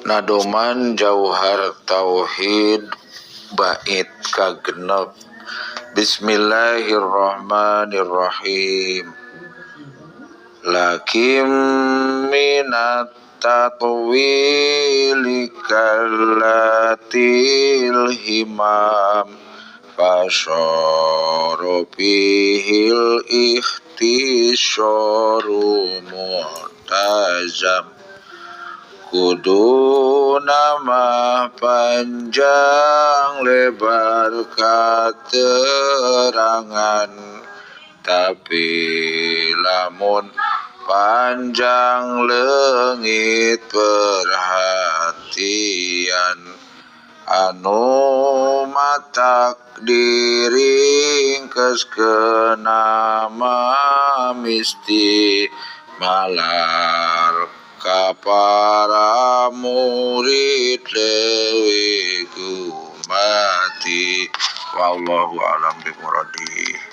Nadoman Jauhar Tauhid bait kagenep. Bismillahirrahmanirrahim. Lakim minat tatwili kallatil himam fasyara fihil ikhtisyaru mu'tazam. Kudu nama panjang lebar keterangan, tapi lamun panjang leungit perhatian, anu matak diringkes nama misti malar ka para murid leuwih gumati. Wallahu a'lam bimuradi.